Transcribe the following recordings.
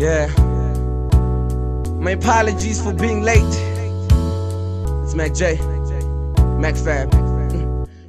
Yeah. My apologies for being late. It's Mac J. Mac Fab.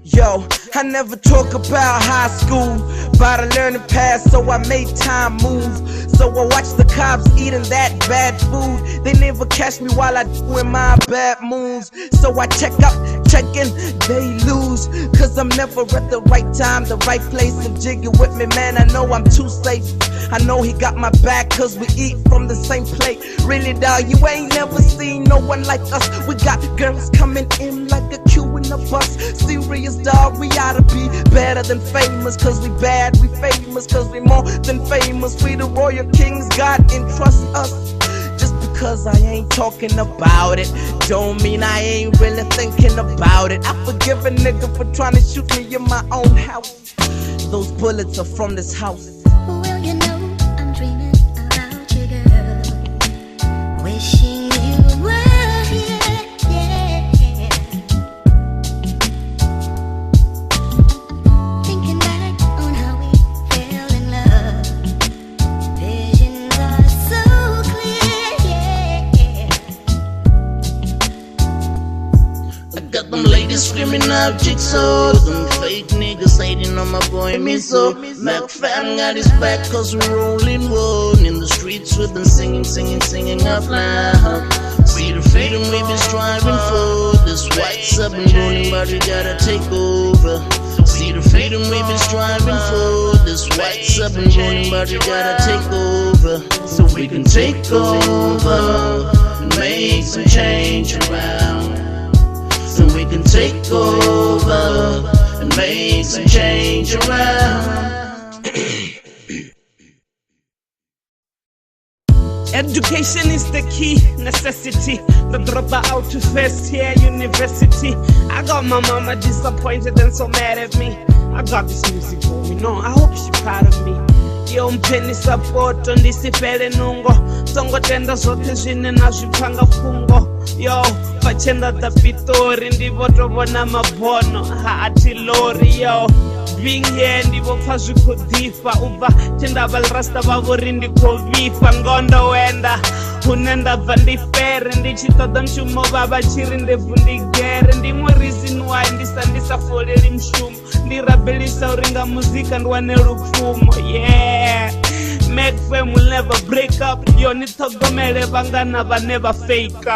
Yo, I never talk about high school, but I learned to pass, so I made time move. So I watch the cops eating that bad food. They never catch me while I doing my bad moves. So I check up, check in, they lose. Cause I'm never at the right time, the right place. And jiggy with me, man, I know I'm too safe. I know he got my back, cause we eat from the same plate. Really, dog, you ain't never seen no one like us. We got girls coming in like a queue in a bus. Serious, dog, we oughta be better than famous. Cause we bad, we famous, cause we more than famous. We the royal kings, God entrusts us. Just because I ain't talking about it, don't mean I ain't really thinking about it. I forgive a nigga for trying to shoot me in my own house. Those bullets are from this house. Well, you know I'm dreaming about you, girl. Wishing you were here, yeah. Thinking back on how we fell in love. Visions are so clear, yeah. I got them ladies screaming out jigsaw. Them fake niggas hating on my boy Miso. Mac fam got his back cause we're rolling one. In the streets we've been singing, singing, singing out loud. See the freedom we've been striving for. This white have been rolling but we gotta take over. See the freedom we've been striving for. This white have been rolling but we gotta take over. So we can take over and make some change around. So we can take over and make some change around. Education is the key necessity. The dropper out to first year university. I got my mama disappointed and so mad at me. I got this music going on. I hope she proud of me. Yo mpheni support ndisifhele nungo songo tenda zwoṱhe zwine na zwi pfa nga fhungo yo bva tshe nda ḓa pitori ndi vho to vhona mabono ha athi lori yo being here ndi vho pfa zwi khou ḓifha u bva tshe nda vha rasta vha vho ri ndi khou vhifha ngondo wenda hune nda bva ndi fere ndi tshi ṱoḓa mushumo vha vha tshi ri ndebvu ndi gere ndi iṅwe reason why ndi sa foleli mushumo ndi rabelisa uri nga muzika ndi wane lupfumo yeah Mac fam will never break up yo ni ṱhogomele vhangana vhane vha fake.